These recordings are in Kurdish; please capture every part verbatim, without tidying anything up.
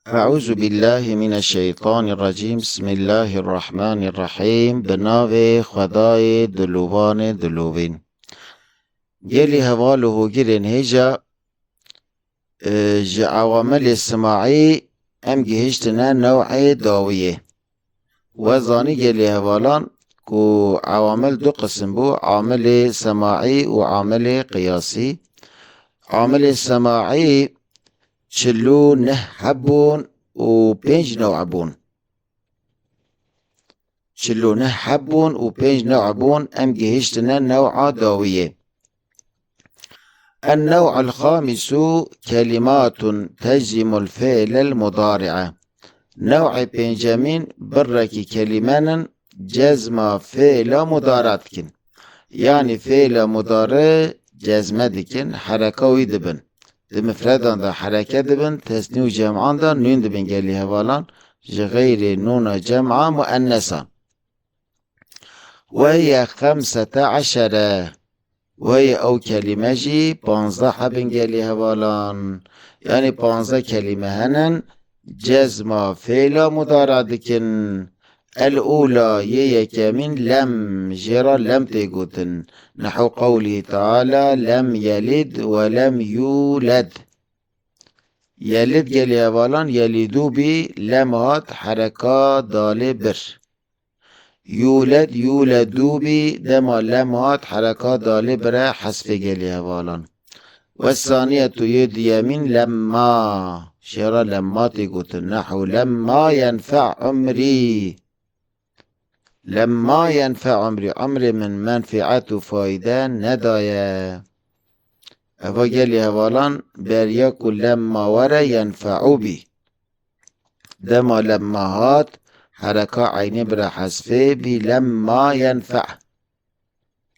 Eûzubîllahimineşşeytanirrecîm. Bismillahirrahmanirrahîm. Bi navê Xwedayê dilovanê dilovên. Gelî heval û hogirên hêja, e, ji ewamelê simaî em gihiştine new'ê dawiyê. We zanî gelî hevalan ku ewamel du qisim bû, amelê semaî û amelê qiyasî. Amelê semaî çil û neh heb bûn û pênc new bûn. Çil û neh heb bûn û pênc new bûn, em gihiştine new'a dawiyê. En-new'ul xamisu kelimatun teczimul fi'lel mudari'e. New'ê pêncemîn birrekî kelîmen in cezma fi'la mudare dikin. Yanî fi'la mudare cezme dikin, hereka wî dibin. Di mifredan de hereke dibin, tesnî û cem'an de nûn dibin gelî hevalan, ji xeyrê nûna cem'a muennesan. Ve hiye xemsete eşere. Ve hiye ew kelîme jî panzdeh hebin gelî hevalan. Yanî panzdeh kelîme henin, cezma fêla mudara dikin. El-ula, yê yekemîn lem, jê re lem tê gotin. Nehu qewlî teala, lem yelid ve lem yûled. Yelid gelî hevalan, yelidû bî, lem hat, hereka dalê bir. Yûled, yûledû bî, dema lem hat, hereka dalê bire, hesfê gelî hevalan. Wessaniyetu, yê diyemîn, lemma. Jê re lemma tê gotin. Nehu lemma yenfe umrî. Lemma yenfe umrî. Umrê min menfiet û fayde nedaye. Eva gelî hevalan beriya ku lemma were yenfe'û bî. Dema lemma hat, hereka eynê bire hesfê bî, lemma yenfe.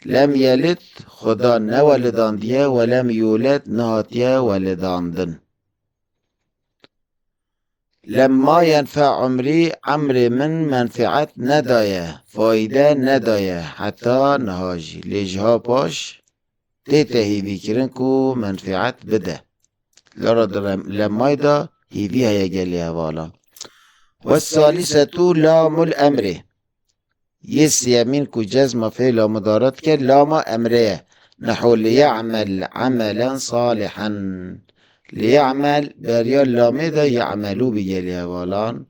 Lem yelid, Xuda newelidandiye, we lem yûled, nehatiye welidandin. Lemma yenfe umrî, emrê min menfiet nedaye, fayde nedaye, heta niha jî. Lê jiha paş tête hîvîkirin ku menfiet bide. Lera di lem-, lemmayê de hîvî heye gelî hevalan. Wessalisetu lamul emrê. Yê siyemîn ku cezma fêla mudara dike, lama emrê ye. Nehu liye'mel emelen salihen. Liye'mel beriya lamê de ye'melû bî gelî hevalan.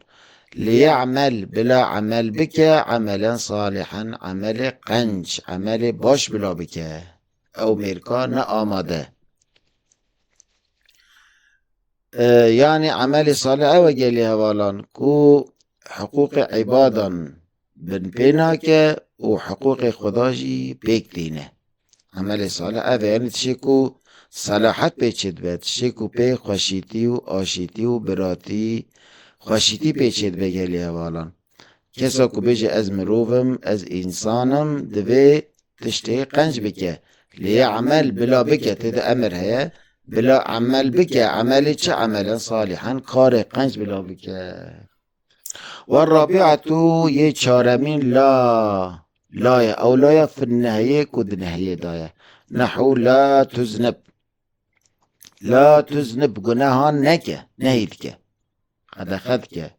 Liye'mel, bila emel bike, emelen salihen, emelê qenc, emelê baş bila bike. Ew mêrka ne amade. E, yanî emelê salih ew e gelî hevalan ku hiqûqê îbadan bin pê nake û hiqûqê Xuda jî pêk tîne. Emelê salih ev e, yanî tiştê ku selahet pê çêdibe, tiştê ku pê xweşîtî û aşîtî û biratî, xweşîtî pê çêdibe gelî hevalan. Kesa ku bêje ez mirov im, ez însan im, divê tiştê qenc bike. Lê ya emel bila bike, tê de emir heye. Bila emel bike, emelê çi emelen salihen, karê qenc bila bike. Ve rabi'atu yê çaremîn la. La ye. Ew la ya fin nehiyê ku di nehiyê de ye. Nehu la tuznib. La tuznib, gunehan neke, nehî dike. Qedexe dike.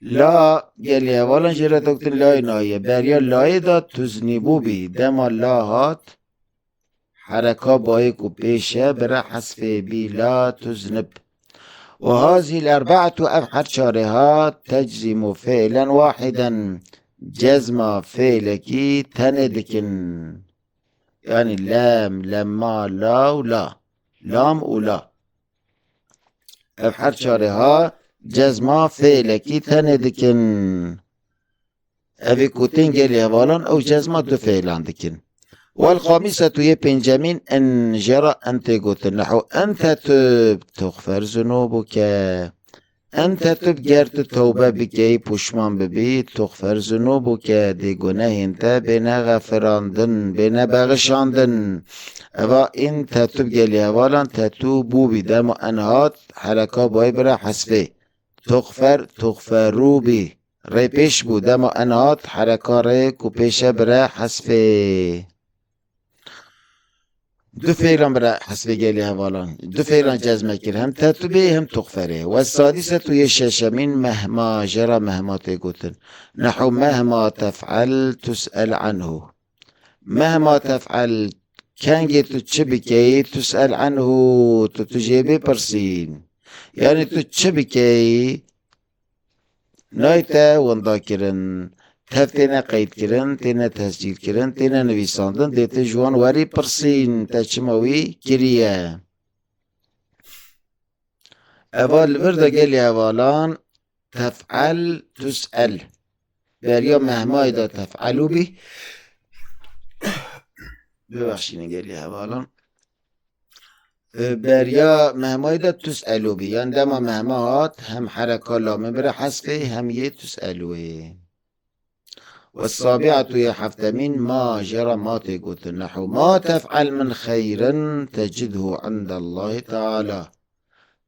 La gelî hevalan jê re dewtin layê nahiyê. Beriya layê de tuznîbû bî. Dema la hat, hereka bayê ku pêş e, bire hesfê bî, la tuznib. Û hazîl erbe'tu, ev her çarê ha, teczîmu fi'len wahiden, cezma fi'lekî tenê dikin. Yanî lem, lemma, la û la. Lam û la. Ev her çarê ha cezma fi'lekî tenê dikin. Evê ku tên gelî hevalan ew cezma du fi'lan dikin. Wel xamisetu yê pêncemîn en jê re en tê gotin. Nehu en tetub tuxfer zunubuke. En tetub ger tu tewbe bikey, pûşman bibî, tuxfer zunubuke, dê gunehên te bêne xefirandin, bêne bexişandin. Eva in tetub gelî hevalan tetûbû bî. Dema en hat, hereka bayê bire hesfê. Tuxfer, tuxferû bî. Rê pêş bû. Dema en hat, hereka rê ku pêş e bire hesfê. Du fêlan bira hesbê gelî hevalan. Du fêlan cezme kir. Hem tetubê hem tuxferê. Ve sadisetu yê şeşemîn mehma, jera mehma tê gotin. Nehu mehma tef'el tus'el anhu. Mehma tef'el, kengê tu çi bikeyî, tus'el anhu, tu, tu jê bê pirsîn. Yanî tu çi bikeyî, nayê te winda kirin. Tev têne qeydkirin, têne tescîlkirin, têne nivîsandin, dê tu ji wan werî pirsîn, te çima wî kiriye. Eva li vir de gelî hevalan tef'el tus'el. Beriya mehmayê de tef'elû bî. Bibexşînin gelî hevalan. E, beriya mehmayê de tus'elû bî. Yan dema mehma hat, hem hereka lamê bire hesbê, hem yê tus'elûyê. Ve sabi'atu yê heftemîn ma, jera ma tê gotin. Nehu ma tef'el min xeyrin tecidhu indallahi teala.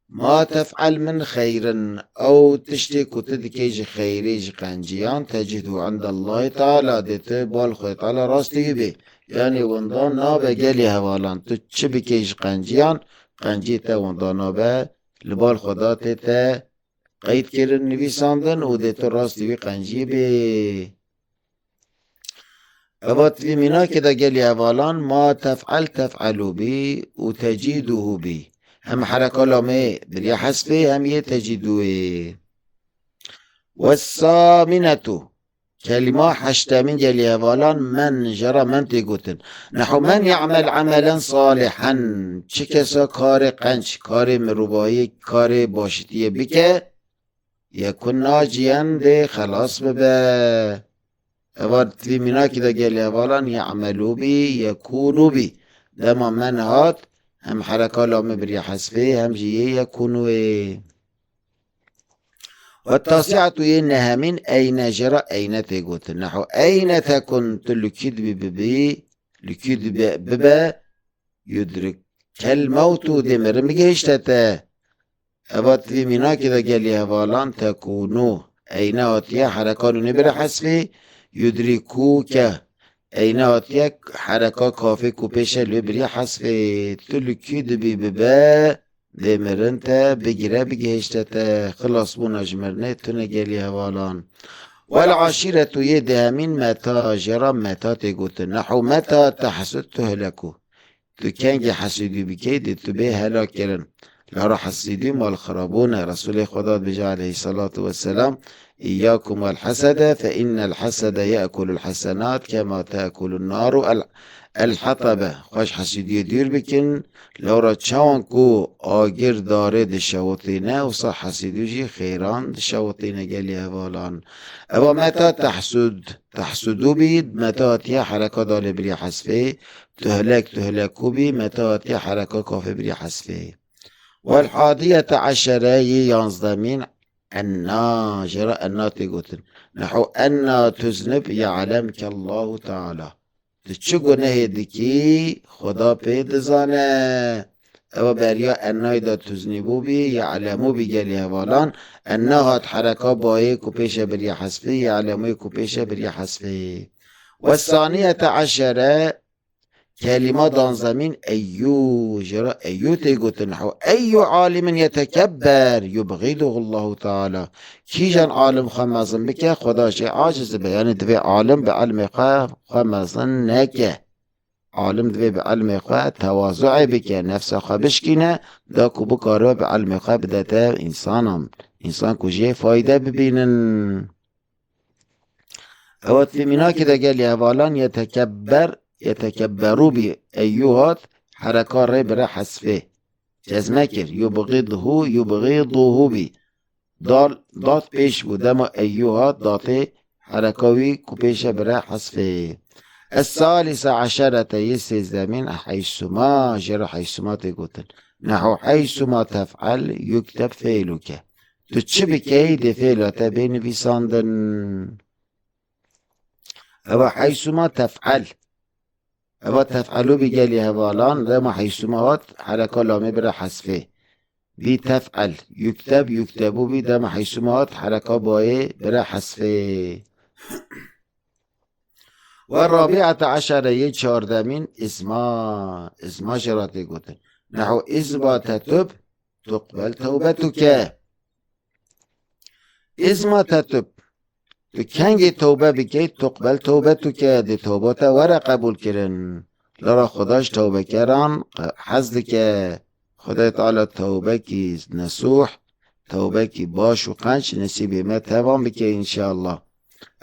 Ma tef'el min xeyrin, ew tiştê ku tu dikey ji xeyrê, ji qenciyan, tecidhu indallahi teala, dê tu bal Xwedê teala rastî wî bê. Yanî winda nabe gelî hevalan, tu çi bikey ji qenciyan, qenciyê te winda nabe, li bal Xweda tê te qeyd kirin, nivîsandin û dê tu rastî wî qenciyê bê. Eva di vî mînakê de gelî hevalan ma tef'el tef'elû bî û tecîduhu bî. Hem hereka lamê biriya hesbê hem yê tecîdûyê. Wessaminetu. Kelîma heştemîn gelî hevalan men, jera men tê gotin. Nehu men ya'mel amelen salihen. Çi kesa karê qenc, karê mirovahiyê, karê başitiyê bike, yekun naciyen, dê xelas bibe. Eva di vî mînakî de gelî hevalan ye'melû bî, yekûnû bî. Dema men hat, hem hereka lamê biriya hesbê, hem jî yê yekûnûyê. Ve tasi'atu yê nehemîn eyne, jera eyne tê gotin. Nehu eyne tekun, tu li kî dibî bibî, li kî dibe, bibe, yudrikel mewtu, dê mirin bigihişte te. Eva di vî mînakê de gelî hevalan tekûnû. Eyne hatiye hereka nûnê bire hesbê, yudrikûke. Eyne hatiye hereka kafê ku pêşe lê biriye hesbê. Tu li kî dibî bibe, dê mirin te bigire bigihişte te. Xilasbûna ji mirinê tune gelî hevalan. Wel aşîretu yê dehemîn meta, jera meta tê gotin. Nehu meta tehsud tuhleku. Tu kengî hesîdî bikey, dê tu bê helak kirin. Lewra hesîdî mal xirabûn e. Resulê Xweda dibêje aleyhissalatu vesselam, "İyyakum vel hasede, fe innel hasede ye'kulul hasenat kema te'kulun naru el, el hatabe." Xweş hesîdiyê dûr bikin. Lewra çawan ku agir darê dişewitîne, wisa hesîdî jî xêran dişewitîne gelî hevalan. Eva meta tehsud. Tehsudû bî, meta hatiye hereka dalê biriye hesbê, tuhlek, tuhlekû bî, meta hatiye hereka kafê biriye hesbê. Wel hadiyete eşere yê yanzdemîn enna, jera enna tê gotin. Nehu enna tuznib ya'lemke Allahu Teala. Tu çi gunehê dikî, Xweda pê dizane. Ewa beriya ennayê de tuznîbû bî, ye'lemû bî gelî hevalan. Enna hat hereka bayê ku pêşe biriye hesfê, ye'lemûyê ku pêşe biriye hesfê. Ve saniyete eşere, kelîma danzemîn eyyû, jê re eyyû tê gotin. Hew, eyyû alimin yetekebber, yubğiduhullahu teala. Kîjan alim xwe mezin bike, Xweda jê aciz dibe. Yanî divê alim bi ilmê xwe, xwe mezin neke. Alim divê bi ilmê xwe tewazuê bike, nefsa xwe bişkîne, da ku bikaribe bi ilmê xwe bidete însanan. Însan ku jê fayde bibînin. Ewa di vî mînakê de gelî hevalan yetekebber, yetekebberû bî. Eyyû hat, hereka rê bire hesfê. Cezme kir. Yubğidhu, yubğiduhu bî. Dal, dat pêş bû. Dema eyyû hat, datê hereka wî ku pêşe bire hesfê. Es-salise eşerete yê sêzdemîn heysuma, jê re heysuma tê gotin. Nehu heysuma tef'el yukteb fi'luke. Tu çi bikey, dê fi'la te bê nivîsandin. Ewa heysuma tef'el. Ewa tef'elû bî gelî hevalan, dema heysuma hat, hereka lamê bire hesfê. Bî tef'el, yukteb, yuktebû bî, dema heysuma hat, hereka bayê bire hesfê. Ve rabi'ete eşere yê çardemîn izma. İzma jê re tê gotin. Nehu izma tetub tuqbel tewbetuke. İzma tetub. Tu kengê tewbe bikey, tuqbel tewbetuke, dê tewba te were qebûl kirin. Lera Xuda ji tewbekeran qe-, hez dike. Xwedê Teala tewbekî nesûh, tewbekî baş û qenc nesîbê me tevan bike înşallah.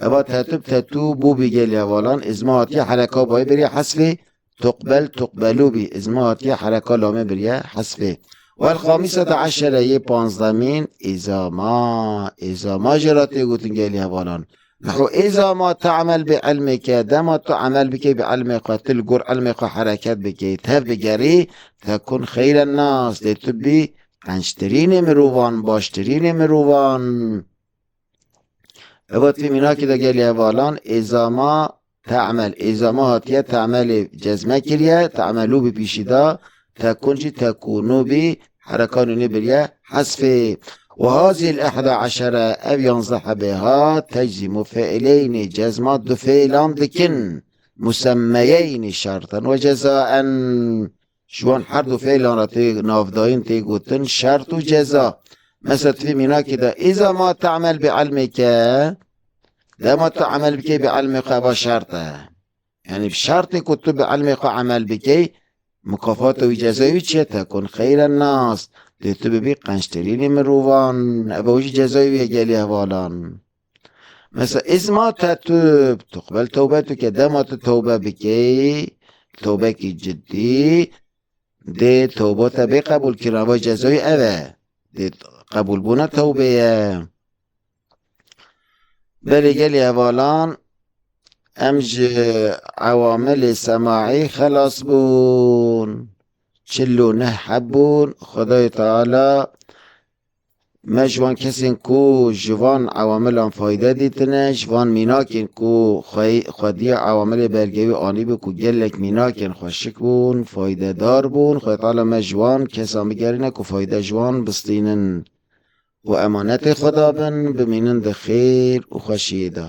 Eva tetub tetûbû bî gelî hevalan, izma hatiye hereka bayê biriye hesfê, tuqbel tuqbelû bî, izma hatiye hereka lamê biriye hesfê. Wel xamisete eşere yê panzdemîn, izama, izama jê re tê gotin gelî hevalan. Nehu izama te'mel bi ilmike, dema tu emel bikey bi ilmê xwe, tu li gor ilmê xwe hereket bikey, tev bigerî, tekun xeyren nas, dê tu bî qençtirînê mirovan, baştirînê mirovan. Eva tu vî mînakî de gelî hevalan, izama te'mel, izama hatiye te'melê cezme kiriye, te'melû bi pîşî de, tekun jî tekûnû bî, hereka nûnê biriye hesfê. Ve hazil ihda eşere, ev yanzdeh hebê ha, teczimu fi'leynî, cezma du fi'lan dikin, musemmeyeynî şerten ve cezaen. Ji wan her du fiilan re tê navdayîn, tê gotin şert û ceza. Mesela tu vî mînakî de, îza ma te'mel bi ilmike, dema tu emel bikey bi ilmê xwe, eva şert e. Yanî bi şertê ku tu bi ilmê xwe emel bikey, mukafata wî, cezayê wî çi ye? Tekun xeyren nas. Dê tu bibî qençtirînê mirovan. Eva wî jî cezayê wî ye gelî hevalan. Mesela, izma tetub, tuqbel tewbetuke, dema tu tewbe bikey, tewbekî ciddî, dê tewba te bê qebûl kirin, eva cezayê ev e. Dê qebûlbûna tewbê ye. Belê gelî hevalan, em ji ewamilê semaî xelas bûn. Çil û neh heb bûn. Xwedayê Teala me ji wan kesên ku ji van ewamilan fayde dîtine, ji van mînakên ku xwe-, xwediya ewamilê belgewî anîbû ku gelek mînakên xweşik bûn, faydedar bûn, Xwedê Teala me ji wan kesan bigerîne ku fayde ji wan bistînin û emanetê Xweda bin, bimînin di xêr û xweşiyê de.